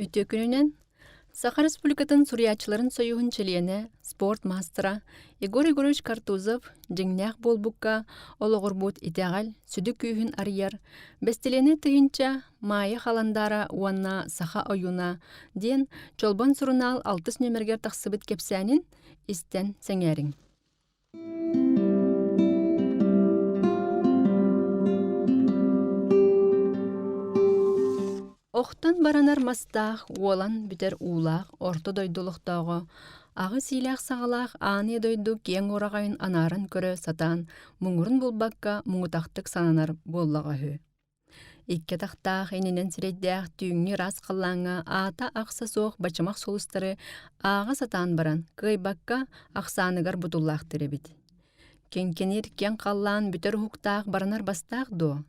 Үтүө күнүнэн! Саха Республикатын суруйааччыларын союһун чилиэнэ, спорт маастара Егор Егорович Картузов дьиҥнээх буолбукка олоҕурбут итэҕэл сүдү күүһүн арыйар «Бэстилиэнэй тыһыынча Маайа Халандаара уонна Саха ойууна» диэн Чолбон сурунаал алтыс нүөмэригэр тахсыбыт кэпсээнин истэн сэҥээриҥ. Охтон баранар мастаах, уолан бүтэр уулаах орто дойду олохтооҕо, аҕыс иилээх-саҕалаах аан дойду киэҥ уораҕайын анааран көрө сатаан муҥурун булбакка муҥутахтык сананар буоллаҕа үһү. Икки атахтаах иннинэн сирэйдээх түүҥҥү ыраас халлааҥҥа аата ахса суох бачымах сулустары ааҕа сатаан баран, кыайбакка ахсааныгар бутуллаахтыыр эбит. Киҥкиниир киэҥ халлаан бүтэр уһуктаах баранар бастаах дуо?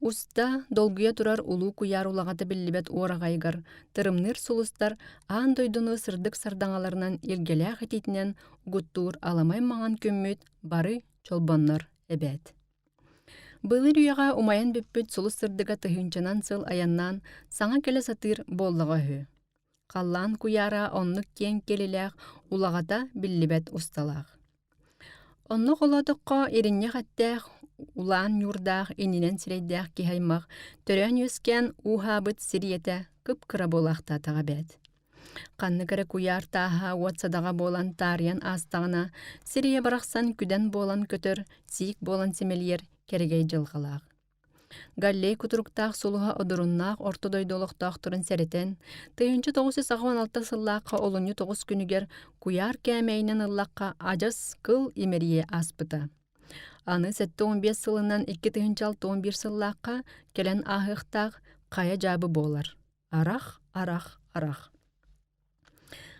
Уста, долгуйа турар улуу куйаар улаҕата биллибэт уораҕайыгар тырымныыр сулустар аан дойдуну сырдык сардаҥаларынан илгэлээх итиитинэн угуттуур аламай маҥан күммүт бары чолбоннор эбээт. Былыр үйэҕэ умайан бүппүт сулус сырдыга тыһыынчанан сыл айаннаан саҥа кэлэ сатыыр буоллаҕа үһү. Халлаан куйаара оннук киэҥ киэлилээх, улаҕата биллибэт усталаах. Онно холоотоххо иринньэх эттээх, улаан ньуурдаах, иннинэн сирэйдээх киһи аймах төрөөн-үөскээн ууһаабыт сир ийэтэ кып-кыра буолаахтаатаҕа эбээт. Ханнык эрэ куйаар тааһа уот садаҕа буолан таарыйан аастаҕына, сир ийэ барахсан күдэн буолан көтөр, сиик буолан симэлийэр кэрэгэй дьылҕалаах. Галлей кутуруктаах сулуһа одуруннаах орто дойду олохтоохторун сэрэтэн, 1986 сыллаахха олунньу 9 күнүгэр куйаар кээмэйинэн ыллахха адьас кыл имэрийэ ааспыта. Аны 75 сылынан 2061 сыллаахха кэлэн ааһыахтаах хайа дьаабы буолар. Арах, арах, арах.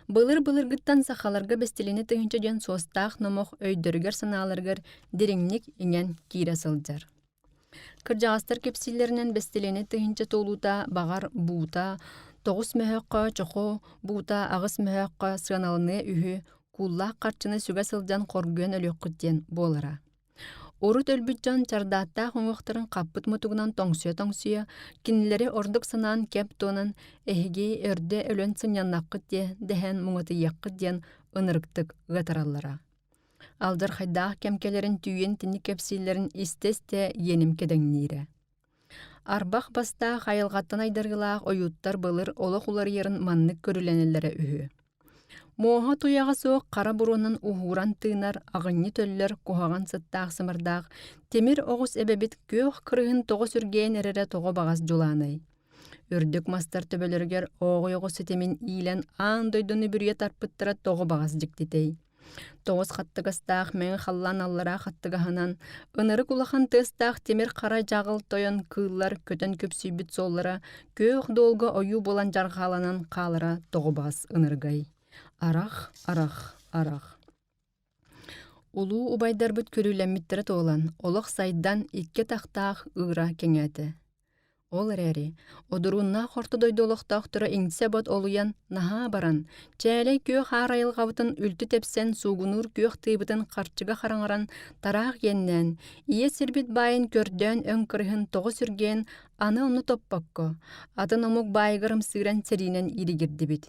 Былыр-былыргыттан сахаларга бэстилиэнэ тыһыынча диэн суостаах номох өйдөрүгэр-санааларыгар дириҥник иҥэн киирэ сылдьар. Кырдьаҕастар кэпсииллэринэн бэстилиэнэ тыһыынча туолуута баҕар буута тоҕус мөһөөххө чоху буута аҕыс мөһөөххө сыаналаныа үһү кууллаах харчыны сүгэ сылдьан хоргуйан өлүөххүт диэн буолара. Урут өлбүт дьон чардааттаах уҥуохтарын хаппыт мутугунан тоҥсуйа-тоҥсуйа, кинилэри ордук санаан кэп туонан «Эһиги өрдө өлөн сынньаннаххыт диэ» дэһэн муҥатыйыаххыт диэн ынырыктык ыатараллара. Алдьархайдаах кэм кэлэрин түүйэн итинник кэпсииллэрин истэ-истэ иэним кэдэҥниирэ. Арбах бастаах айылҕаттан айдарыылаах ойууттар былыр олох уларыйарын маннык көрүлэнэллэрэ үһү. Муоһа туйаҕа суох хара буруонан уһууран тыынар, аҕынньы төллөр куһаҕан сыттаах-сымардаах тимир оҕус эбэбит күөх кырыһын тоҕо сүргэйэн эрэрэ тоҕо баҕас дьулаанай. Үрдүк мастар төбөлөрүгэр ооҕуй оҕус ситимин иилэн аан дойдуну бүрүйэ тарпыттара тоҕо баҕас дьиктитэй. Тоҕус хаттыгастаах мэҥэ халлаан аллараа хаттыгаһынан, ынырык улахан тыастаах тимир хара дьаҕыл тойон кыыллар көтөн күпсүйбүт суоллара күөх дуолга ойуу буолан дьарҕааланан хаалара тоҕо баҕас ынырыгай. Арах, арах, арах. Улуу убайдарбыт көрүүлэммиттэрэ туолан, олох сайдан икки атахтаах ыыра кэҥээтэ. Ол эрээри, одурууннаах орто дойду олохтоохторо иҥсэ-бот олуйан, наһаа баран, чээлэй күөх аар айылҕабытын үлтү тэпсэн суугунуур күөх тыыбытын харчыга хараҥаран тараах иэннээн, ийэ сирбит баайын көрдөөн өҥ кырыһын тоҕо сүргээн аны ону топпокко, атын омук баайыгар ымсыыран сэриинэн ииригирдибит.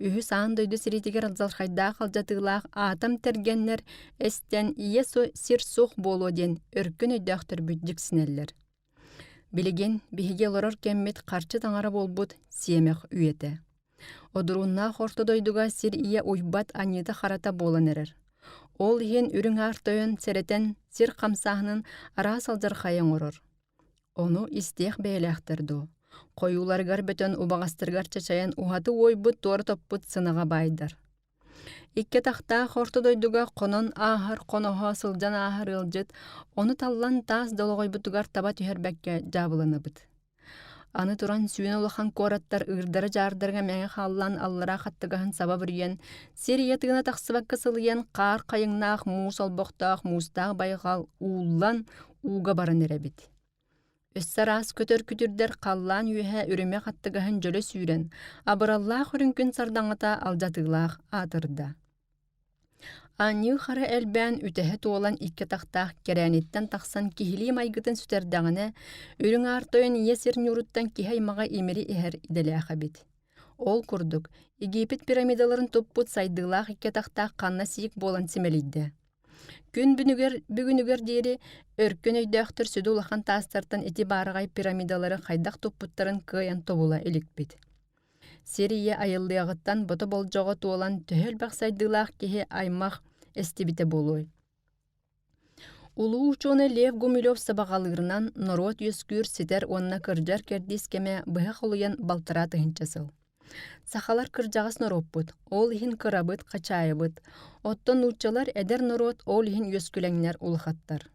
Үһүс аан дойду сэриитигэр алдьархайдаах алдьатыылаах аатам тэргэннэр эстэн ийэ сир суох буолуо диэн өркөн өйдөөхтөрбүт дьиксинэллэр. Билигин биһиги олорор кэммит харчы таҥара буолбут сиэмэх үйэтэ. Одурууннаах орто дойдуга сир ийэ уйбат аньыыта-харата буолан эрэр. Ол иһин үрүҥ аар тойон сэрэтэн сир хамсааһынын араас алдьархайы оҥорор. Ону истиэх бэйэлээхтэр дуо? Хойууларыгар бөтөн убаҕастарыгар чачайан уһаты уойбут туора топпут сынаҕа баайдар. Икки атахтаах орто дойдуга хонон ааһар хоноһо сылдьан ааһар ыалдьыт, ону таллан таас долоҕойбутугар таба түһэрбэккэ дьаабыланабыт. Аны туран сүүнэ улахан куораттар ыырдара-дьаардарга мэҥэ хааллан аллараа хаттыгаһын саба бүрүйэн, сир ийэ тыына тахсыбакка сылыйан хаар хайыҥнаах муус олбохтоох муустаах байҕал ууллан ууга баран эрэбит. Өссө араас көтөр күтүрдэр халлаан үөһэ үрүмэ хаттыгаһын дьөлө сүүрэн, абыраллаах үрүҥ күн сардаҥата алдьатыылаах аатырда. Анньыы хара элбээн үтэһэ туолан икки атахтаах кэрээниттэн тахсан киһилии майгытын сүтэрдэҕинэ, үрүҥ аар тойон ийэ сир ньууруттан киһи аймаҕа имири иһэр идэлээх эбит. Ол курдук, Египет пирамидаларын туппут сайдыылаах икки атахтаах ханна сиик буолан симэлийдэ. Күн бүгүнүгэр, бүгүнүгэр диэри өркөн өйдөөхтөр сүдү улахан таастартан ити баараҕай пирамидалары хайдах туппуттарын кыайан тобула иликпит. Сир ийэ айыллыаҕыттан бото болдьоҕо туолан төһө элбэх сайдыылаах киһи аймах эстибитэ буолуой? Улуу учуонай Лев Гумилев сабаҕалыырынан, норуот үөскүүр, ситэр уонна кырдьар кэрдиис кэмэ быһа холуйан балтараа тыһыынча сыл. Сахалар кырдьаҕас норуоппут, ол иһин кырабыт, хачаайыбыт. Оттон нууччалар эдэр норуот, ол иһин үөскүлэҥнэр улахаттар.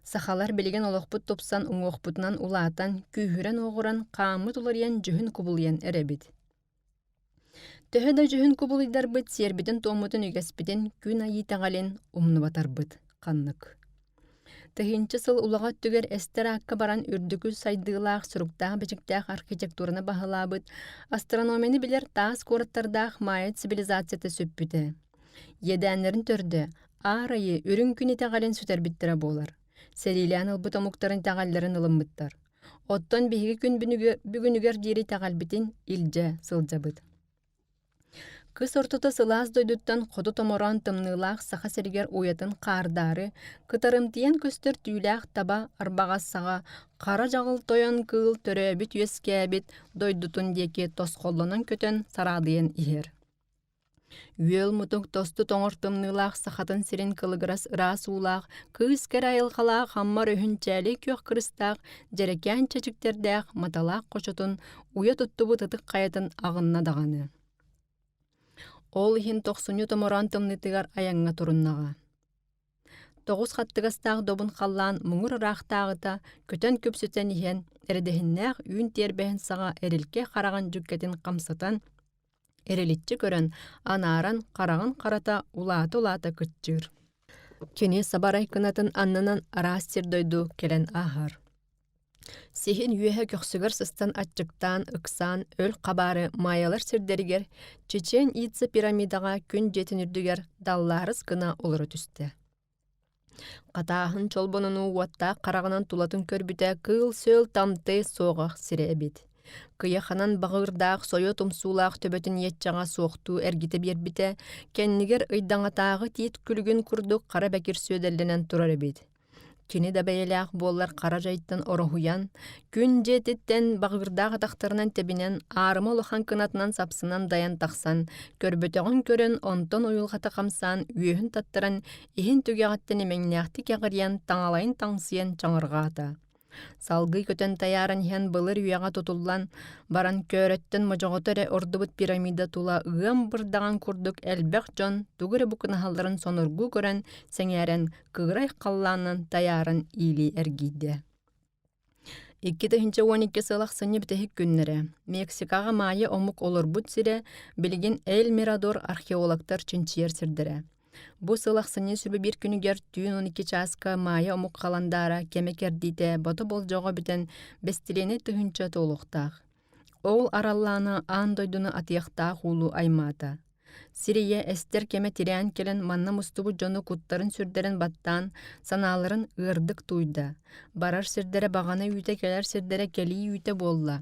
Сахалар билигин олохпут тупсан, уҥуохпутунан улаатан, күүһүрэн-уоҕуран, хааммыт уларыйан, дьүһүн кубулуйан эрэбит. Төһө да дьүһүн кубулуйдарбыт сиэрбитин-туоммутун үгэспитин күн айыы итэҕэлин умнубатарбыт ханнык. Тыһыынча сыл улаҕа өттүгэр эстэр аакка баран үрдүкү сайдыылаах суруктаах-бичиктээх архитектураны баһылаабыт, астрономияны билэр таас куораттардаах майя цивилизацията сүппүтэ. Иэдээннэрин төрдө Аар айыы үрүҥ күн итэҕэлин сүтэрбиттэрэ буолар. Сэриилээн ылбыт омуктарын итэҕэллэрин ылыммыттар. Оттон биһиги күн бүгүнүгэр диэри итэҕэлбитин илдьэ сылдьабыт. Кыс ортото сылаас дойдуттан хоту томороон тымныылаах Саха сиригэр уйатын хаардаары, кытарымтыйан көстөр түүлээх таба арбаҕас саҕа хара дьаҕыл тойон кыыл төрөөбүт-үөскээбит дойдутун диэки тосхоллонон көтөн сараадыйан иһэр. Үөл мутук тосту тоҥор тымныылаах Сахатын сирин кылыгырас ыраас уулаах, кыыс кэрэ айылҕалаах Аммар өһүн чээлэй күөх кырыстаах, дьэрэкээн чэчиктэрдээх маталаах хочотун уйа туттубут ытык хайатын аҕынна даҕаны. Ол иһин тохсунньу томороон тымныытыгар айаҥҥа туруннаҕа. Тоҕус хаттыгастаах добун халлаан муҥур ыраахтааҕыта көтөн күпсүтэн иһэн, эрэдэһиннээх үүн тиэрбэһин саҕа эрилкэй хараҕын дьүккэтин хамсатан, эриличчи көрөн, анааран хараҕын харата улаата-улаата кыччыыр. Кини сабарай кынатын аннынан араас сир-дойду кэлэн ааһар. Сиһин үөһэ көхсүгэр сыстан аччыктаан, ыксаан, өл хабаары Майалар сирдэригэр Чечен Ица пирамидаҕа күн дьиэтин үрдүгэр даллаарыс гына олоро түстэ. Хатааһын чолбонунуу уоттаах хараҕынан тулатын көрбүтэ кыыл-сүөл тамты суоҕах сирэ эбит. Кыйаханан баҕыырдаах сойо тумсуулаах төбөтүн иэччэҕэ суохтуу эргитэ биэрбитэ, кэннигэр ыйдаҥатааҕы тиит күлүгүн курдук хара бэкир сүөдэллэнэн турар эбит. Кини да бэйэлээх буоллар хара дьайтан ороһуйан, күн дьиэтиттэн баҕыырдаах атахтарынан тэбинэн, аарыма улахан кынатынан сапсынан дайан тахсан, көрбөтөҕүн көрөн, онтон уйулҕата хамсаан, үөһүн таттаран, иһин түгэҕиттэн имэҥнээхтик эҕирийэн, таҥалайын таҥсыйан чаҥырҕаата. Салгыы көтөн тайааран иһэн былыр үйэҕэ тутуллан баран көөрөттөн модьоҕото эрэ ордубут пирамида тула ыам бырдаҕын курдук элбэх дьон тугу эрэ букунаһалларын сонургуу көрөн сэҥээрэн кыырай халлаанынан тайааран иилии эргийдэ. 2012 сыл ахсынньы бүтэһик күннэрэ Мексикаҕа Майя омук олорбут сирэ билигин Эль Мирадор археологтар чинчийэр сирдэрэ. Бу сыл ахсынньы сүбэ биир күнүгэр түүн 12 чааска Майя омук халандаара кэмэ кэрдиитэ бото болдьоҕо бүтэн бэстилиэнэй тыһыынча туолуохтаах. Ол араллаана аан дойдуну атыйахтаах уулу аймаата. Сир ийэ эстэр кэмэ тирээн кэлэн манна мустубут дьону куттарын-сүрдэрин баттаан, санааларын ыардык тууйда. Барар сирдэрэ баҕана үүтэ кэлэр сирдэрэ кэлии үүтэ буолла.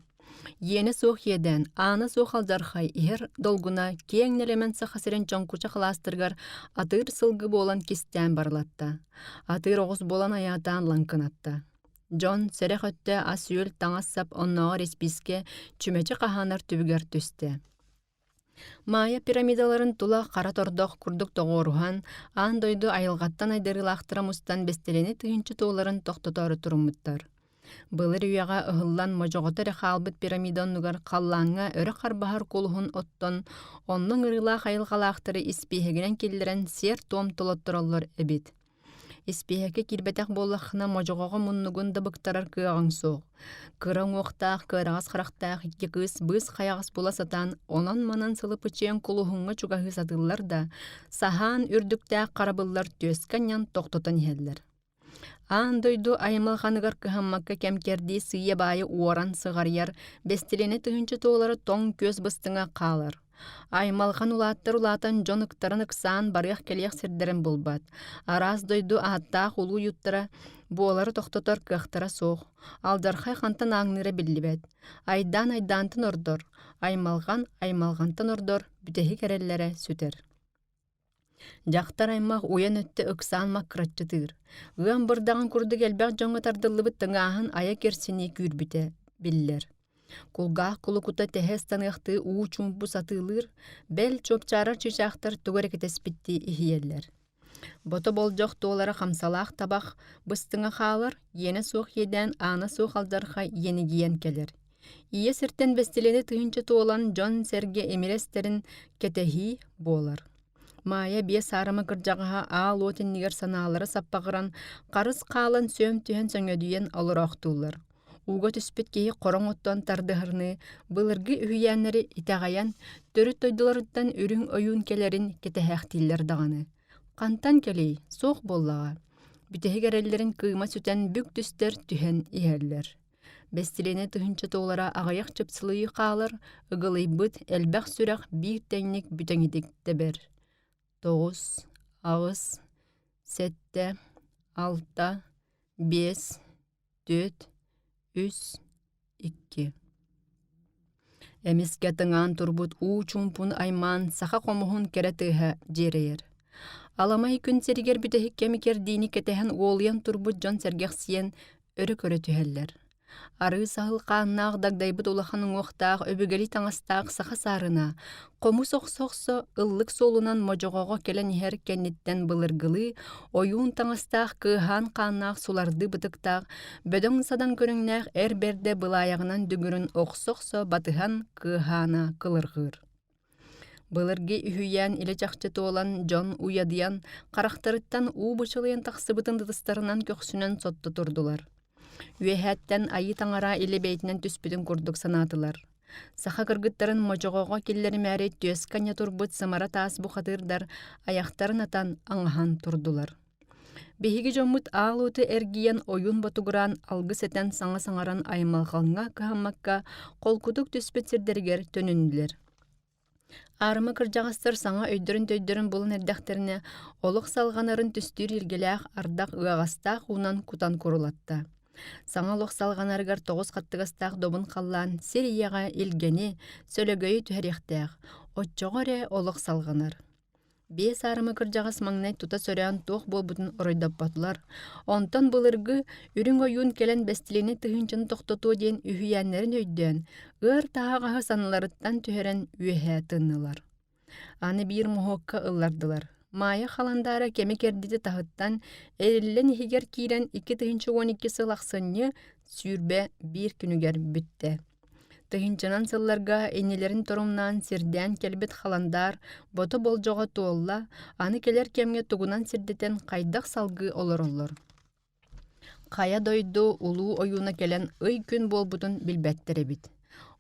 Иэнэ суох иэдээн, аана суох алдьархай иһэр долгуна киэҥ нэлэмэн Саха сирин чоҥкучах алаастарыгар атыыр сылгы буолан кистээн барылатта, атыыр оҕус буолан айаатаан лаҥкынатта. Дьон сэрэх өттө ас-үөл, таҥас-сап оннооҕор испиискэ чүмэчи хаһаанар түбүгэр түстэ. Майя пирамидаларын тула хара тордох курдук тоҕуоруһан, аан дойду айылҕаттан айдарыылаахтара мустан бэстилиэнэй тыһыынча туоларын тохтотоору туруммуттар. Былыр үйэҕэ ыһыллан модьоҕото эрэ хаалбыт пирамида оннугар халлааҥҥа өрө харбаһар кулуһун оттон, онно ыҥырыылаах айылҕалаахтары испииһэгинэн киллэрэн сиэр-туом толоттороллор эбит. Испииһэккэ киирбэтэх буоллаххына, модьоҕоҕо муннугун да быктарар кыаҕыҥ суох. Кыра уҥуохтаах, кыараҕас харахтаах икки кыыс быыс хайаҕас була сатаан, онон-манан сылыпычыйан кулуһуҥҥа чугаһыы сатыыллар да, саһаан үрдүктээх харабыллар түөскэ анньан тохтотон иһэллэр. Аан дойду аймалҕаныгар кыһаммакка кэм-кэрдии сыыйа-баайы уоран сыҕарыйар, бэстилиэнэ тыһыынча туолары тоҥ күөс быстыҥа хаалар. Аймалҕан улааттар улаатан дьон ыктарын ыксаан барыах-кэлиэх сирдэрин булбат. Араас дойду ааттаах улуу уйуттара буолары тохтотор кыахтара суох. Алдьархай хантан ааҥныыра биллибэт. Айдаан айдаантан ордор, аймалҕан аймалҕантан ордор бүтэһик эрэллэрэ сүтэр. Дьахтар аймах уйан өттө ыксаан маккыраччытыыр. Ыам бырдаҕын курдук элбэх дьоҥҥо тардыллыбыт тыҥааһын айа кирсинии күүрбүтэ биллэр. Кулгаах кулукута тэһэ ыстаныахтыы уу чуумпу сатыылыыр, бэл чуопчаарар чыычаахтар тугу эрэ кэтэспиттии иһийэллэр. Бото болдьох туолара хамсалаах табах быстыҥа хаалар, иэнэ суох иэдээн аана суох алдьархай иэнигийэн кэлэр. Ийэ сиртэн бэстилиэни тыһыынча туолан дьон-сэргэ имирэ эстэрин кэтэһии буолар. Маайа биэс аарыма кырдьаҕаһа аал уот иннигэр санаалара саппаҕыран, харыс хаалан сүөм түһэн сөҥөдүйэн олороохтууллар. Ууга түспүт киһи хороҥ оттон тардыһарыныы былыргы үһүйээннэри итэҕэйэн, төрүт дойдуларыттан үрүҥ ойуун кэлэрин кэтэһээхтииллэр даҕаны. Хантан кэлиэй, суох буоллаҕа. Бүтэһик эрэллэрин кыыма сүтэн бүк түстэр түһэн иһэллэр. Бэстилиэнэ тыһыынча туолара аҕыйах чыпсылыйыы хаалар, ыгылыйбыт элбэх сүрэх биир тэҥник бүтэҥитик тэбэр. Тоҕус, аҕыс, сэттэ, алта, биэс, түөрт, үс, икки. Эмискэ тыҥаан турбут уу чуумпун аймаан саха хомуһун кэрэ тыаһа дьиэрэйэр. Аламай күн сиригэр бүтэһик кэми кэрдиини кэтэһэн уолуйан турбут дьон сэргэхсийэн өрө көрө түһэллэр. Арыы саһыл хааннаах дагдайбыт улахан уҥуохтаах өбүгэлии таҥастаах саха саарына хомус охсо-охсо ыллык суолунан модьоҕоҕо кэлэн иһэр кэнниттэн былыргылыы ойуун таҥастаах кыаһаан хааннаах сулардыы бытыктаах бөдөҥ-садаҥ көрүҥнээх эр бэрдэ былаайаҕынан дүҥүрүн охсо-охсо батыһан кыаһаана кылырҕыыр. Былыргы үһүйээн илэ-чахчы туолан дьон уйадыйан, харахтарыттан уу бычылыйан тахсыбытын ытыстарынан көхсүнэн сотто турдулар. Үөһээттэн айыы таҥара илэ бэйэтинэн түспүтүн курдук санаатылар. Саха кыргыттарын модьоҕоҕо киллэримээри түөскэ анньа турбут сымара таас бухатыырдар айахтарын атан аҥаһан турдулар. Биһиги дьоммут аал уоту эргийэн ойуун ботугураан алгыс этэн саҥа саҥаран аймалҕаҥҥа кыһаммакка холкутук түспүт сирдэригэр төнүннүлэр. Аарыма кырдьаҕастар саҥа өйдөрүн-төйдөрүн булан эрдэхтэринэ олох салҕанарын түстүүр илгэлээх ардах ыаҕастаах уунан кутан курулатта. Саҥа олох салҕанарыгар тоҕус хаттыгастаах добун халлаан сир ийэҕэ илгэни, сөлөгөйү түһэриэхтээх, оччоҕо эрэ олох салҕанар. Биэс аарыма кырдьаҕас маҥнай тута сөрөөн туох буолбутун оройдоппотулар. Онтон былыргы үрүҥ ойуун кэлэн бэстилиэнэй тыһыынчаны тохтотуо диэн үһүйээннэрин өйдөөн, ыар таһаҕаһы санныларыттан түһэрэн үөһэ тыннылар. Аны биир моһуокка ыллардылар. Маайа халандаара кэми кэрдити таһыттан эриллэн иһигэр киирэн 2012 сыл ахсынньы 21 күнүгэр бүттэ. Тыһыынчанан сылларга иннилэрин торумнаан сирдээн кэлбит халандаар бото болдьоҕо туолла, аны кэлэр кэмҥэ тугунан сирдэтэн хайдах салгыы олороллор. Хайа дойду улуу ойууна кэлэн ый-күн буолбутун билбэттэр эбит.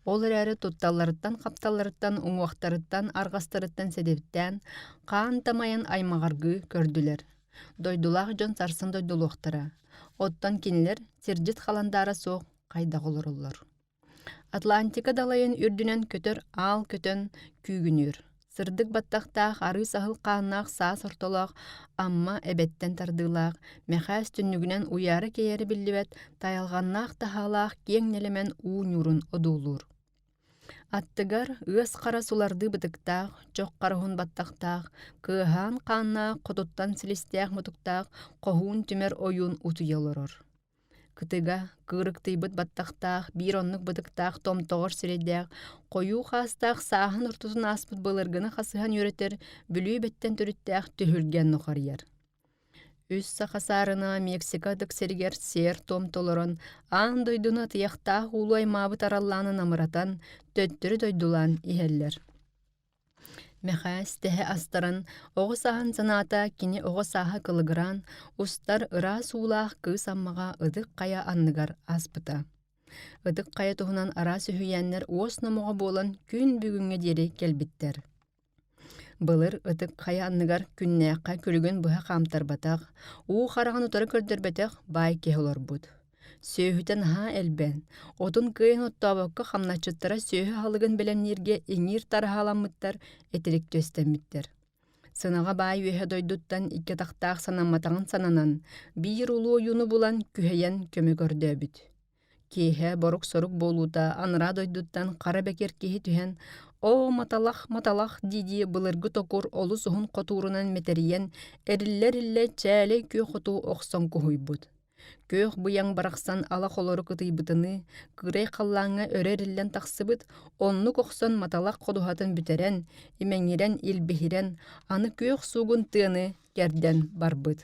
Ол эрээри тутталларыттан-хапталларыттан, уҥуохтарыттан, арҕастарыттан сэдэптээн, хаан тамайан аймаҕаргыы көрдүлэр. Дойдулаах дьон сарсын дойдулуохтара. Оттон кинилэр сирдьит халандаара суох хайдах олороллор. Атлантика далайын үрдүнэн көтөр аал көтөн күүгүнүүр. Сырдык баттахтаах арыы саһыл хааннаах саас ортолоох Амма эбэттэн тардыылаах, Мэхээс түннүгүнэн уйаара-кэйэрэ биллибэт тайалҕаннаах таһаалаах киэҥ нэлэмэн уу ньуурун одуулуур. Аттыгар ыас хара сулардыы бытыктаах, чох хараһын баттахтаах, кыаһаан хааннаах хотуттан силистээх-мутуктаах хоһуун түмэр ойуун утуйа олорор. Кытыга, кыырыктыйбыт баттахтаах, биир оннук бытыктаах томтоҕор сирэйдээх, хойуу хаастаах сааһын ортотун ааспыт былыргыны хасыһан үөрэтэр Бүлүү бэттэн төрүттээх түһүлгэн нухарыйар. Үс саха саарына Мексика ытык сиригэр сиэр-туом толорон, аан дойдуну атыйахтаах уулу аймаабыт араллаанын амыратан, төттөрү дойдулаан иһэллэр. Мэхээс тэһэ астаран, оҕо сааһын санаата кини оҕо сааһа кылыгыраан, устар ыраас уулаах кыыс Аммаҕа Ытык Хайа анныгар ааспыта. Ытык Хайа туһунан араас үһүйээннэр уос номоҕо буолан күн бүгүҥҥэ диэри кэлбиттэр. Былыр Ытык Хайа анныгар күннээххэ күлүгүн быһа хаамтарбатах, уу хараҕын утары көрдөрбөтөх баай киһи олорбут. Сүөһүтэ наһаа элбээн, отун кыайан оттообокко хамначчыттара сүөһү аһылыгын бэлэмнииргэ иҥиир тараһааламмыттар, этирик түөстэммиттэр. Сынаҕа баай үөһэ дойдуттан икки атахтаах санамматаҕын сананан, биир улуу ойууну булан күһэйэн көмө көрдөөбүт. Киэһэ борук-сорук буолуута анараа дойдуттан хара бэкир киһи түһэн «Оо, маталах, маталах» дии-дии былыргы токур олус уһун хотуурунан мэтэрийэн, эриллэ-эриллэ чээлэй күөх оту охсон куһуйбут. Күөх быйаҥ барахсан ала холорук ытыйбытыныы, кыырай халлааҥҥа өрө эриллэн тахсыбыт, оннук охсон маталах ходуһатын бүтэрэн, имэҥирэн, илбиһирэн, аны күөх суугун тыаны кэрдэн барбыт.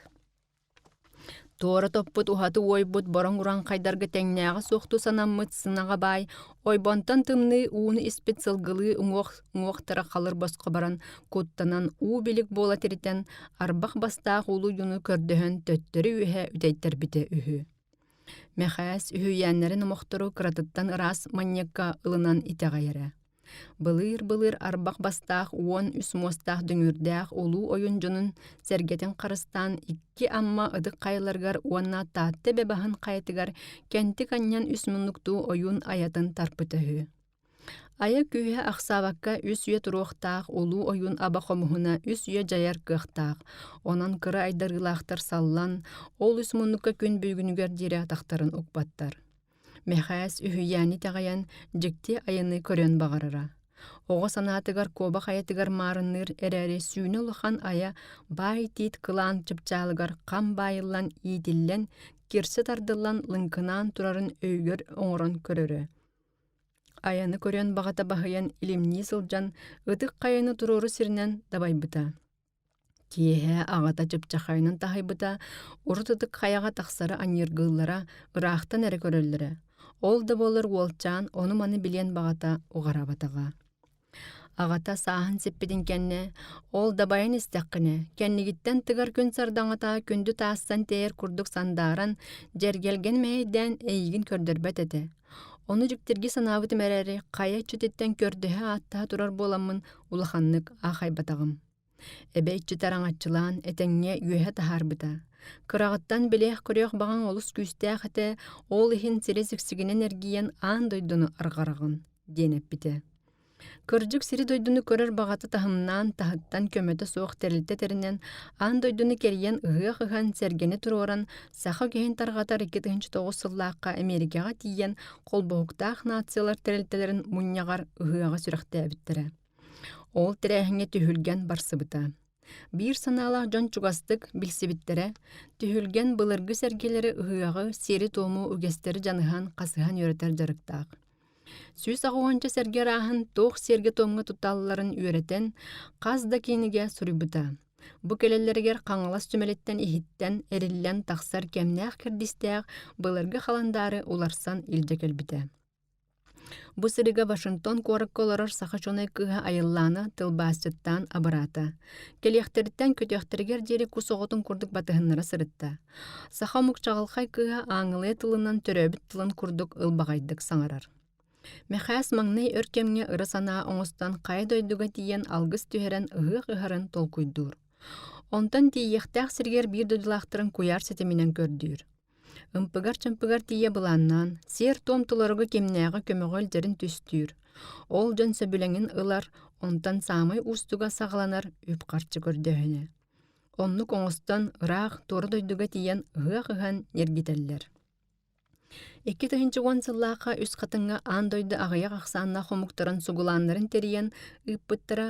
Туора топпут уһаты уойбут бороҥ урааҥхайдарга тэҥнээҕэ суохтуу санаммыт сынаҕа баай ойбонтон тымныы ууну испит сылгылыы уҥуох уҥуохтара халыр босхо баран куттанан уу билик буола тиритэн арбах бастаах улуу дьону көрдөһөн төттөрү үөһэ үтэйтэрбитэ үһү. Мэхээс үһүйээннэрин омохтору кыратыттан ыраас манньыкка ылынан итэҕэйэрэ. Былыыр-былыр арбах бастаах 13 муостаах дүҥүрдээх улуу ойун дьонун сэргэтин харыстаан икки Амма ытык хайаларыгар уонна Таатта эбэ баһын хайатыгар кэнтик анньан үс муннуктуу ойуун айатын тарпыта үһү. Айа күүһэ ахсаабакка үс үйэ туруохтаах улуу ойуун аба хомуһуна үс үйэ дьайар кыахтаах, онон кыра айдарыылаахтар саллан, ол үс муннукка күн бүгүнүгэр диэри атахтарын укпаттар. Мэхээс үһүйээни итэҕэйэн, дьикти айаны көрүөн баҕарара. Оҕо санаатыгар куобах айатыгар маарынныыр эрээри сүүнэ улахан айа баай тиит кылаан чыпчаалыгар хам баайыллан иитиллэн, кирсэ тардыллан лыҥкынаан турарын өйүгэр оҥорон көрөрө. Айаны көрүөн баҕата баһыйан илимнии сылдьан, ытык хайаны туруору сиринэн дабайбыта. Киэһэ аҕата чыпчахайынан таһыйбыта, урут ытык хайаҕа тахсары анньыргыыллара, ыраахтан эрэ көрөллөрө. Ол да буоллар уолчаан ону-маны билиэн баҕата уҕараабатаҕа. Аҕата сааһын сиппитин кэннэ, ол дабайан истэххинэ, кэннигиттэн тыгар күн сардаҥата күндү таастан тэйэр курдук сандааран, дьэргэлгэн мэһэйдээн эйигин көрдөрбөт этэ. Ону дьиктиргии санаабытым эрээри, хайа иччититтэн көрдөһө-ааттаһа турар буоламмын улаханнык аахайбатаҕым. Эбэ иччитэ араҥаччылаан, этэҥҥэ үөһэ таһаарбыта. Кыраҕыттан билиэх-көрүөх баҕаҥ олус күүстээх этэ, ол иһин сири сиксигинэн эргийэн аан дойдуну арҕараҕын, диэн эппитэ. Кырдьык сири-дойдуну көрөр баҕата таһымнаан, таһыттан көмөтө суох тэрилтэ тэринэн, аан дойдуну кэрийэн ыһыах ыһан, сэргэни туруоран, саха үгэһин тарҕатар 2009 сыллаахха Эмиэрикэҕэ тиийэн, Холбоһуктаах нациялар тэрилтэлэрин мунньаҕар ыһыаҕы сүрэхтээбиттэрэ. Ол тэрээһиҥҥэ түһүлгэн барсыбыта. Биир санаалаах дьон чугастык билсибиттэрэ, түһүлгэн былыргы сэргэлэри ыһыаҕы, сиэри-туому, үгэстэри дьаныһан, хасыһан үөрэтэр дьарыктаах. 180 сэргэ арааһын туох сиэргэ-туомҥа тутталларын үөрэтэн, хас да кинигэ суруйбута. Бу кэлэллэригэр Хаҥалас түмэлиттэн иһиттэн эриллэн тахсар кэмнээх-кэрдиистээх былыргы халандаары уларсан илдьэ кэлбитэ. Бу сырыыга Вашингтон куоракка олорор саха чонай кыыһа Айыллаана тылбаасчыттаан абыраата. Кэлиэхтэриттэн көтүөхтэригэр диэри кус оҕотун курдук батыһыннара сырытта. Саха омук чаҕылхай кыыһа ааҥылыйа тылынан төрөөбүт тылын курдук ылбаҕайдык саҥарар. Мэхээс маҥнай өр кэмҥэ ыра санаа оҥостон хайа дойдуга тиийэн алгыс түһэрэн ыһыах ыһарын толкуйдуур. Онтон тиийиэхтээх сиригэр биир дойдулаахтарын куйаар ситиминэн көрдүүр. Ымпыгар-чымпыгар тиийэ былааннаан, сиэр-туом толоруга кимнээҕи көмөҕө илдьэрин түстүүр. Ол дьон сөбүлэҥин ылар, онтон саамай уустуга саҕаланар үп-харчы көрдөөһүнэ. Оннук оҥостон, ыраах, туора дойдуга тиийэн ыһыах ыһан ньиргитэллэр. 2010 сыллаахха Үс Хатыҥҥа аан дойду аҕыйах ахсааннаах омуктарын сугулааннарын тэрийэн ыыппыттара,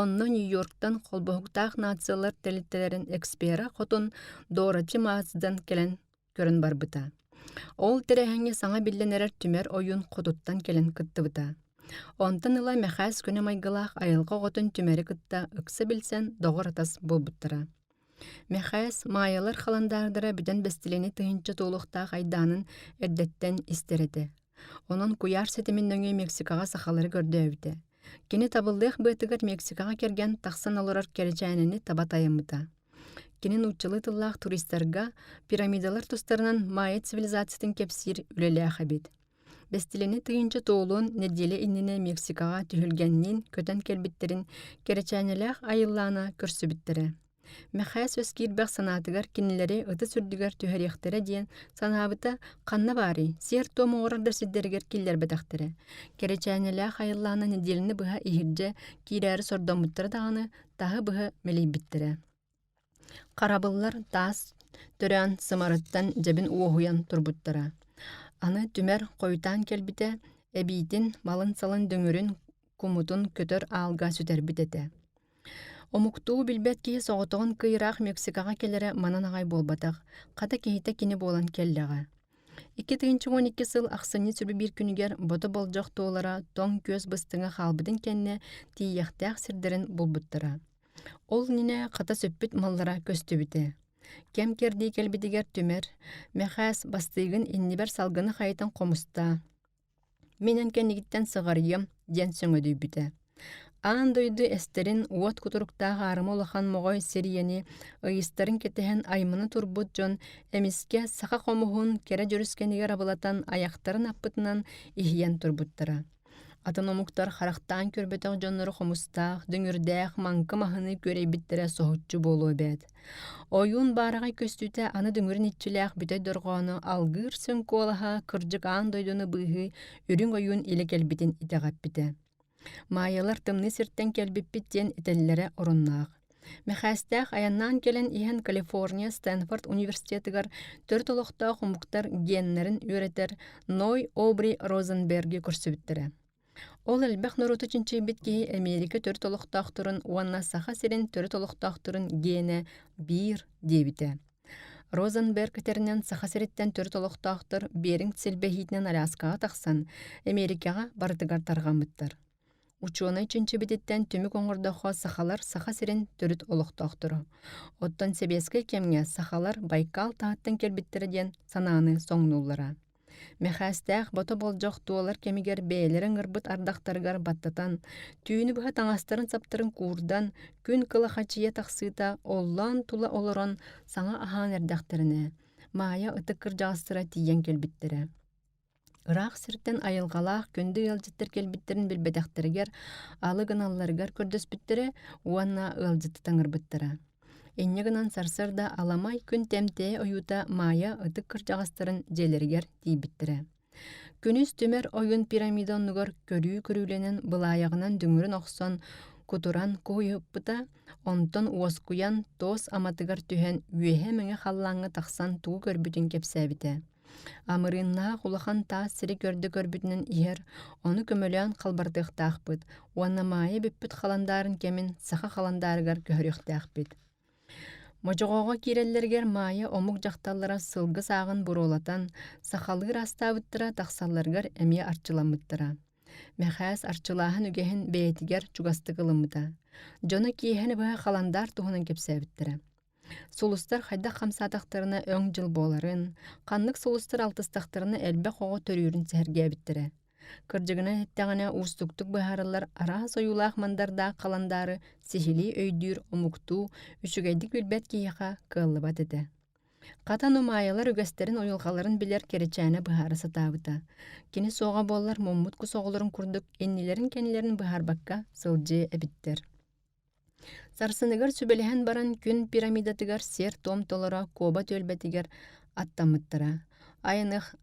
онно Нью-Йорктан Холбоһуктаах нациялар тэрилтэлэрин экспера хотун Дороти Мацдан кэлэн көрөн барбыта. Ол тэрээһиҥҥэ саҥа биллэн эрэр түмэр ойуун хотуттан кэлэн кыттыбыта. Онтон ыла Мэхээс күнэ майгылаах айылҕа оҕотун түмэри кытта ыкса билсэн доҕор-атас буолбуттара. Мэхээс Маайалар халандаардара бүтэн бэстилиэни тыһыынча туолуохтаах айдаанын эрдэттэн истэр этэ. Онон куйаар ситимин нөҥүө Мексикаҕа сахалары көрдөөбүтэ. Кини табыллыах быатыгар Мексикаҕа кэргэн тахсан олорор кэрэчээнэни таба тайаммыта. Кини нууччалыы тыллаах туристарга пирамидалар тустарынан майя цивилизациятын кэпсиир үлэлээх эбит. Бэстилэни тыһыынча туолуон нэдиэлэ иннинэ Мексикаҕа түһүлгэнниин көтөн кэлбиттэрин кэрэчээнэлээх айыллаана көрсүбүттэрэ. Мэхээс өс киирбэх санаатыгар кинилэри ытыс үрдүгэр түһэриэхтэрэ диэн санаабыта ханна баарый, сиэр-туом оҥорор да сирдэригэр киллэрбэтэхтэрэ. Кэрэчээнэлээх айыллаана нэдиэлэни быһа иһирдьэ киирээри сордоммуттара даҕаны таһы-быһы мэлийбиттэрэ. Харабыллар таас төрөөн сымарыттан дьэбин уоһуйан турбуттара. Аны түмэр хойутаан кэлбитэ, эбиитин малын-салын дүҥүрүн кумутун көтөр аалга сүтэрбит этэ. Омуктуу билбэт киһи соҕотоҕун кыйыраах Мексикаҕа кэлэрэ манан аҕай буолбатах, хата киһитэ кини буолан кэллэҕэ. 2012 сыл ахсынньы сүрү биир күнүгэр бото болдьох туолара тоҥ күөс быстыҥа хаалбытын кэннэ тиийиэхтээх сирдэрин булбуттара. Ол иннинэ хата сүппүт маллара көстүбүтэ. Кэм-кэрдии кэлбитигэр түмэр, Мэхээс бастыыгын иннибэр салгыны хайытан хомустаа, мин эн кэннигиттэн сыҕарыйыам диэн сөҥөдүйбүтэ. Аан дойду эстэрин уот кутуруктаах аарыма улахан моҕой сир ийэни ыйыстарын кэтэһэн аймана турбут дьон эмискэ саха хомуһун кэрэ дьүрүскэнигэр абылатан айахтарын аппытынан иһийэн турбуттара. Атын омуктар харахтаан көрбөтөх дьоннору хомустаах, дүҥүрдээх маҥкы маһыныы күөрэйбиттэрэ соһуччу буолуо эбээт. Ойуун баараҕай көстүүтэ аны дүҥүрүн иччилээх бүтэй дорҕоону алгыыр сөҥ куолаһа кырдьык аан дойдуну быыһыы үрүҥ ойуун илэ кэлбитин итэҕэппитэ. Маайалар тымныы сиртэн кэлбиппит диэн этэллэрэ оруннаах. Мэхээстээх айаннаан кэлэн иһэн Калифорния Стэнфорд университетыгар төрүт олохтоох омуктар геннэрин үөрэтэр Ной Обри Розенберги көрсүбүттэрэ. Ол элбэх норуоту чинчийбит киһи Эмиэрикэ төрүт олохтоохторун уонна Саха сирин төрүт олохтоохторун генэ биир диэбитэ. Розенберг этэринэн Саха сириттэн төрүт олохтоохтор Беринг силбэһиитинэн Аляскаҕа тахсан, Эмиэрикэҕэ барытыгар тарҕаммыттар. Учуонай чинчибититтэн түмүк оҥордоххо сахалар Саха сирин төрүт олохтоохторо. Оттон сэбиэскэй кэмҥэ сахалар Байкал таһыттан кэлбиттэрэ диэн санааны соҥнууллара. Мэхээстээх бото болдьох туолар кэмигэр бэйэлэрэ ыҥырбыт ардахтарыгар баттатан, түүнү быһа таҥастарын-саптарын куурдан, күн кылахачыйа тахсыыта оллоон тула олорон саҥа аһаан эрдэхтэринэ, Маайа ытык кырдьаҕастара тиийэн кэлбиттэрэ. Ыраах сиртэн айылҕалаах күндү ыалдьыттар кэлбиттэрин билбэтэхтэригэр алы гыналларыгар көрдөспүттэрэ уонна ыалдьыты таҥырбыттара. Инньэ гынан сарсыарда аламай күн тэмтээ ойуута Маайа ытык кырдьаҕастарын дьиэлэригэр тиийбиттэрэ. Күнүс түмэр ойуун пирамида оннугар көрүү көрүүлэнэн былаайаҕынан дүҥүрүн охсон кутуран куһуйуппута, онтон уоскуйан туос аматыгар түһэн үөһэ мэҥэ халлааҥҥа тахсан тугу көрбүтүн кэпсээбитэ. Амырыыннаах улахан таас сири көрдө көрбүтүнэн иһэр, ону көмөлөөн халбардыахтаахпыт уонна Маайа бүппүт халандаарын кэмин саха халандаарыгар көһөрүөхтээхпит. Модьоҕоҕо киирэллэригэр Маайа омук дьахталлара сылгы сааҕын буруолатан, сахалыы ыраастаабыттара тахсалларыгар эмиэ арчыламмыттара. Мэхээс арчылааһын үгэһин бэйэтигэр чугастык ылыммыта. Дьоно киэһэни быһа халандаар туһунан кэпсээбиттэрэ. Сулустар хайдах хамсаатахтарына өҥ дьыл буоларын, ханнык сулустар алтыстахтарына элбэх оҕо төрүүрүн сэһэргээбиттэрэ. Кырдьыгынан эттэҕинэ, уустуктук быһаарыллар араас ойуулаах мандардаах халандаары сиһилии өйдүүр омуктуу, үчүгэйдик билбэт киһиэхэ кыаллыбат этэ. Хата Нумаайалар үгэстэрин уйулҕаларын билэр Кэрэчээнэ быһаара сатаабыта. Кини суоҕа буоллар муммут кус оҕолорун курдук иннилэрин-кэннилэрин быһаарбакка сылдьыа эбиттэр. Сарсыныгар сүбэлэһэн баран күн пирамидатыгар сиэр-туом толоро Куоба түөлбэтигэр аттаммыттара.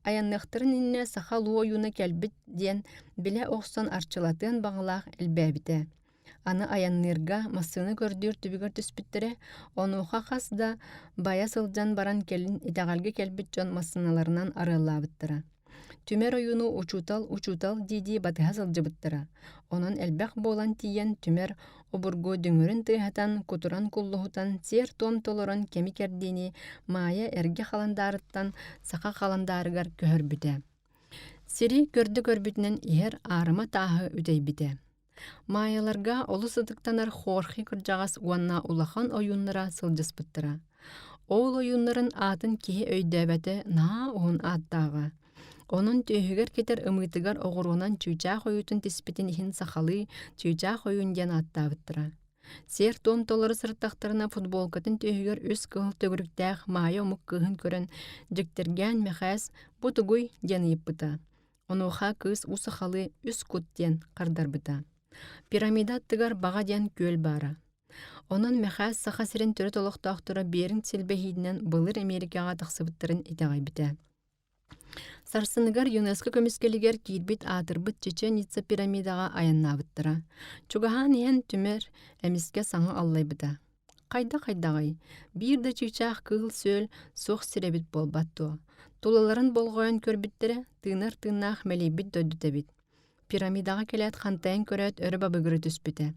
Айанныахтарын иннинэ саха луу ойууна кэлбит диэн билэ охсон арчылатыан баҕалаах элбээбитэ. Аны айанныырга массыына көрдүүр түбүгэр түспүттэрэ, онуоха хас да байа сылдьан баран кэлин итэҕэлгэ кэлбит дьон массыыналарынан арыаллаабыттара. Түмэр ойууну учуутал учуутал дии-дии батыһа сылдьыбыттара. Онон элбэх буолан тиийэн түмэр обургу дүҥүрүн тыаһатан, кутуран куллуһутан, сиэр-туом толорон кэми кэрдиини Маайа эргэ халандаарыттан саха халандаарыгар көһөрбүтэ. Сири көрдө көрбүтүнэн иһэр аарыма тааһы үтэйбитэ. Маайаларга олус ытыктанар Хорхи кырдьаҕас уонна улахан ойууннара сылдьыспыттара. Ол ойууннарын аатын киһи өйдөөбөтө наһаа уһун ааттааҕа. Онон түөһүгэр кэтэр ымыытыгар оҕуруонан чыычаах ойуутун тиспитин иһин сахалыы чыычаах ойуун диэн ааттаабыттара. Сиэр-туом толору сырыттахтарына футболкатын түөһүгэр үс кыһыл төгүрүктээх Маайа омук кыыһын көрөн дьиктиргээн Мэхээс «Бу тугуй?» диэн ыйыппыта. Онуоха кыыс уу сахалыы үс кут диэн хардарбыта. Пирамида аттыгар Баҕа диэн күөл баара. Онон Мэхээс Саха сирин төрүт олохтоохторо Беринг силбэһиитинэн былыр Эмиэрикэҕэ тахсыбыттарын итэҕэйбитэ. Сарсыныгар ЮНЕСКО көмүскэлигэр киирбит аатырбыт Чечен-Ица пирамидаҕа айаннаабыттара. Чугаһаан иһэн түмэр эмискэ саҥа аллайбыта. Хайдах-хайдаҕый, биир да чыычаах кыыл-сүөл суох сир эбит буолбат дуо? Тулаларын болҕойон көрбүттэрэ, тыынар тыыннаах мэлийбит дойдута эбит. Пирамидаҕа кэлээт хантайан көрөөт өрө бабыгырыы түспүтэ.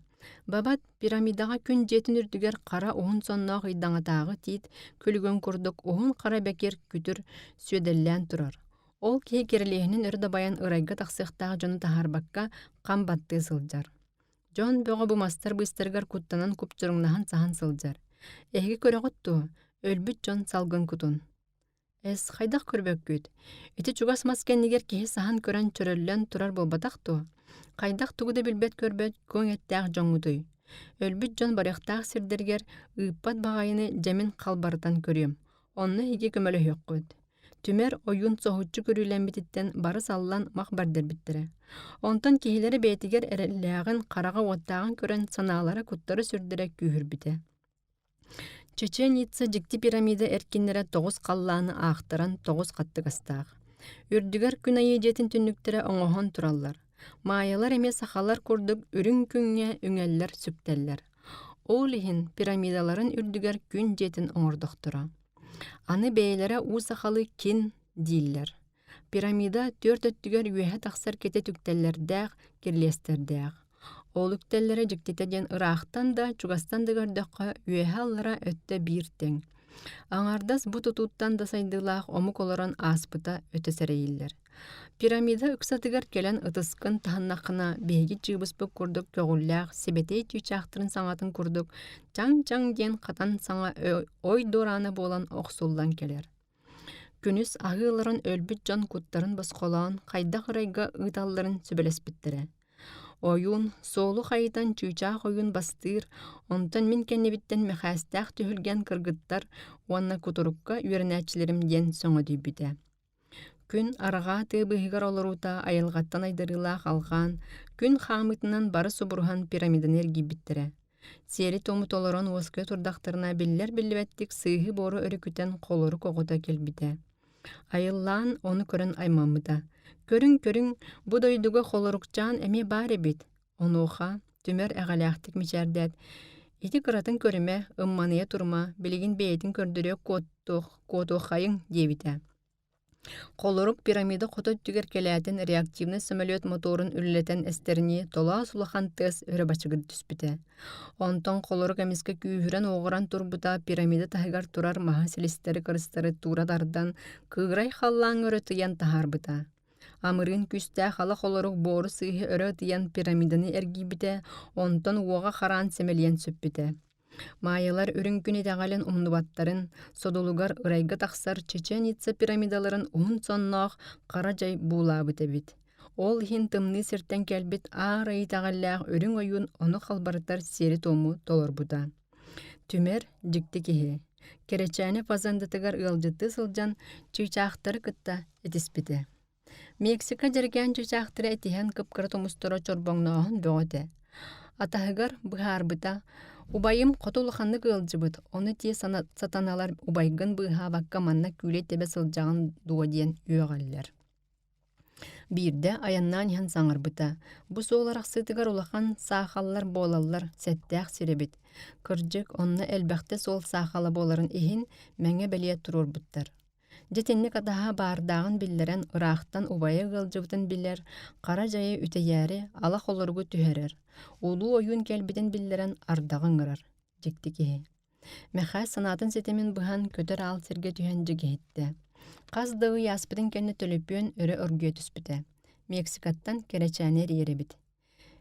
Бабат пирамидаҕа күн дьиэтин үрдүгэр хара уһун сонноох ыйдаҥатааҕы тиит күлүгүн курдук уһун хара бэкир күтүр сүөдэллээн турар. Ол киһи кирилиэһинэн өрө дабайан ырайга тахсыахтаах дьону таһаарбакка хам баттыы сылдьар. Дьон бөҕө бу мастар быыстарыгар куттанан купчуруҥнаһан саһан сылдьар. Эһиги көрөҕүт дуо? Өлбүт дьон салгын кутун. Эс, хайдах көрбөккүт? Ити чугас мас кэннигэр киһи саһан көрөн чөрөллөн турар буолбатах дуо? Хайдах тугу да билбэт-көрбөт куҥ эттээх дьоҥҥутуй? Өлбүт дьон барыахтаах сирдэригэр ыыппат баҕайыны дьэмин халбарытан көрүөм. Онно эһиги көмөлөһүөххүт. Түмэр ойуун соһуччу көрүүлэммититтэн бары саллан мах бэрдэрбиттэрэ. Онтон киһилэрэ бэйэтигэр эрэллээҕин, хараҕа уоттааҕын көрөн санаалара куттара-сүрдэрэ күүһүрбүтэ. Чеченица дьикти пирамида эркиннэрэ тоҕус халлааны аахтаран тоҕус хаттыгастаах. Үрдүгэр күн айыы дьиэтин түннүктэрэ оҥоһон тураллар. Маайалар эмиэ сахалар курдук үрүҥ күҥҥэ үҥэллэр-сүктэллэр. Ол иһин пирамидаларын үрдүгэр күн дьиэтин оҥордохторо. Аны бэйэлэрэ уу сахалыы кин дииллэр. Пирамида түөрт өттүгэр үөһэ тахсар кэтит үктэллэрдээх, кирилиэстэрдээх. Ол үктэллэрэ дьиктитэ диэн ыраахтан да, чугастан да көрдөххө, үөһэ-аллара өттө биир тэҥ. Аҥаардас бу тутууттан да сайдыылаах омук олорон ааспыта өтө сэрэйиллэр. Пирамида ыксатыгар кэлэн ытыскын таһыннаххына, биһиги чыыбыспыт курдук көҕүллээх сибэтиэй чыычаахтарын саҥатын курдук чаҥ-чаҥ диэн хатан саҥа ой дуораана буолан охсуллан кэлэр. Күнүс аһыы олорон өлбүт дьон куттарын босхолоон хайдах ырайга ыыталларын сүбэлэспиттэрэ. Ойуун суолу хайытан чыычаах ойуун бастыыр, онтон мин кэннибиттэн Мэхээстээх түһүлгэн кыргыттар уонна кутурукка үөрэнээччилэрим диэн сөҥөдүйбүтэ. Күн арҕаа тыа быыһыгар олоруута айылҕаттан айдарыылаах алҕаан, күн хаамыытынан бары субуруһан пирамиданы эргийбиттэрэ. Сиэри-туому толорон уоскуйа турдахтарына биллэр-биллибэттик сыыһы-буору өрүкүтэн холорук оҕото кэлбитэ. Айыллаан ону көрөн аймаммыта: «Көрүҥ-көрүҥ, бу дойдуга холорукчаан эмиэ баар эбит!» Онуоха түмэр эҕэлээхтик мичээрдээт: «Ити кыратын көрүмэ, ымманыйа турума, билигин бэйэтин көрдөрүө куоттуох, куотуоххайыҥ» диэбитэ. Холорук пирамида хото өттүгэр кэлээтин реактивнай самолет моторун үлэлэтэн эстэринии толоос улахан тыас өрө бачыгыр түспүтэ. Онтон холорук эмискэ күүһүрэн-уоҕуран турбута пирамида таһыгар турар маһы силистэри-кырыстары туура тардан, кыырай халлааҥҥа өрө тыйан таһаарбыта. Амырыын күүстээх ала холорук буору сыыһы өрө ытыйан пирамиданы эргийбитэ, онтон уоҕа хараан сэмэлийэн сүппүтэ. Маайалар үрүҥ күн итэҕэлин умнубаттарын, содулугар ырайга тахсар Чеченица пирамидаларын уһун сонноох хара дьай буулаабыт эбит. Ол иһин тымныы сиртэн кэлбит аар ай итэҕэллээх үрүҥ ойуун ону халбарытар сиэри-туому толорбута. Түмэр дьикти киһи. Кэрэчээни фазендатыгар ыалдьыттыы сылдьан чыычаахтары кытта этиспитэ. Мексика дьэргээн чыычаахтара этиһэн кып-кыра тумустара чорбоҥнооһун бөҕө этэ. Атаһыгар быһаарбыта: «Убайым хоту улаханнык ыалдьыбыт, ону тиэ сатаналар убайгын быыһаабакка манна күүлэй тэбэ сылдьаҕын дуо диэн үөҕэллэр». Биирдэ айаннаан иһэн саҥарбыта: «Бу суол арахсыытыгар улахан саахаллар буолаллар, сэттээх сир эбит. Кырдьык, онно элбэхтэ суол саахала буоларын иһин мэҥэ бэлиэ туруорбуттар. Дьэ итинник атаһа баардааҕын биллэрэн, ыраахтан убайа ыалдьыбытын билэр, хара дьайы үтэйээри ала холоругу түһэрэр, улуу ойуун кэлбитин биллэрэн ардаҕы ыҥырар дьикти киһи. Мэхээс санаатын ситимин быһан көтөр аал сиргэ түһэн дьигиһиттэ. Хас да ый ааспытын кэннэ төлөпүөн өрө оргуйа түспүтэ. Мексикаттан кэрэчээни эрийэр эбит.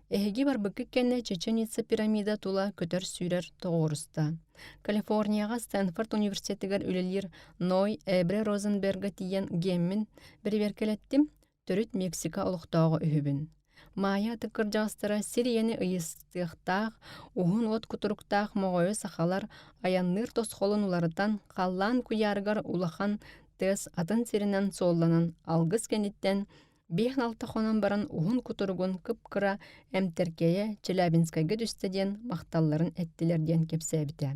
Эһиги барбыккыт кэннэ Чеченица пирамида тула көтөр-сүүрэр тоҕуоруста. Калифорнияҕа Стэнфорд университетыгар үлэлиир Ной Эбре Розенберга тиийэн геммин бэрэбиэркэлэттим, төрүт Мексика олохтооҕо үһүбүн. Маайа ытык кырдьаҕастара сир ийэни ыйыстыахтаах, уһун уот кутуруктаах моҕойу сахалар айанныыр тосхолун уларытан, халлаан куйаарыгар улахан тыас атын сиринэн суолланан алгыс кэнниттэн. Биэс-алта хонон баран уһун кутуругун кып-кыра эмтэркэйэ Челябинскайга түстэ диэн махталларын эттилэр диэн кэпсээбитэ.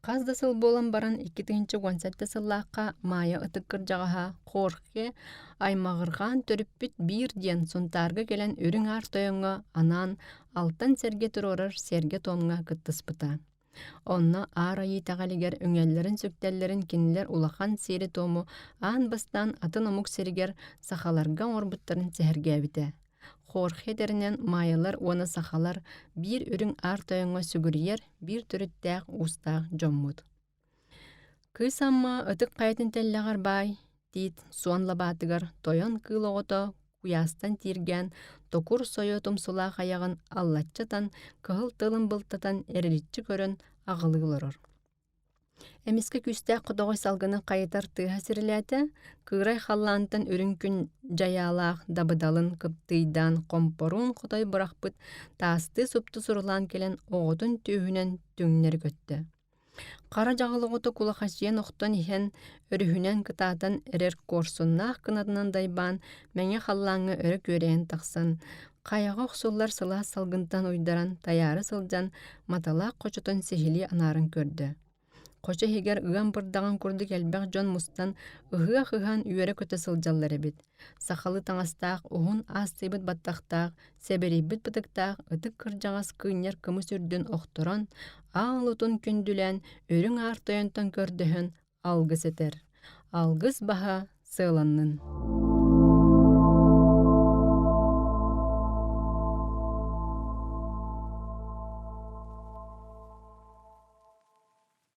Хас да сыл буолан баран 2017 сыллаахха Маайа ытык кырдьаҕаһа Хорхе аймаҕырҕаан төрүппүт биир диэн Сунтаарга кэлэн Үрүҥ Аар Тойоҥҥо анаан алтан сэргэ туруорар сэргэ-туомҥа кыттыспыта. Онно Аар Айыы итэҕэлигэр үҥэллэрин-сүктэллэрин кинилэр улахан сиэри-туому аан бастаан атын омук сиригэр сахаларга оҥорбуттарын сэһэргээбитэ. Хорхе этэринэн майалар уонна сахалар биир үрүҥ аар тойоҥҥо сүгүрүйэр биир төрүттээх уустаах дьоммут. Кыыс Амма ытык хайатын тэллэҕэр баай, тиит суон лабаатыгар тойон кыыл оҕото куйаастан тииргээн токур сойо тумсулаах айаҕын аллаччатан, кыһыл тылын былтатан эриличчи көрөн аҕылыы олорор. Эмискэ күүстээх хотоҕой салгыны хайытар тыаһа сирилээтэ, кыырай халлаантан үрүҥ күн дьайаалаах дабыдалын кыптыйдаан хомпоруун хотой бырахпыт таастыы супту сурулаан кэлэн оҕотун түөһүнэн түҥнэри көттө. Хара дьаҕыл оҕото кулахачыйан охтон иһэн, өрүһүнэн кытаатан эрэр куорсуннаах кынатынан дайбаан, мэҥэ халлааҥҥа өрө күөрэйэн тахсан, хайаҕа охсуллар сылаас салгынтан уйдаран тайаары сылдьан, маталаах хочотун сиһилии анааран көрдө. Хочо иһигэр ыам бырдаҕын курдук элбэх дьон мустан ыһыах ыһан үөрэ-көтө сылдьаллар эбит. Сахалыы таҥастаах, уһун аастыйбыт баттахтаах, сэбэрийбит бытыктаах ытык кырдьаҕас кыынньар кымыс үрдүн охторон, аал отун күндүлээн, үрүҥ аар тойонтон көрдөһөн алгыс этэр. Алгыс баһа сыаланнын.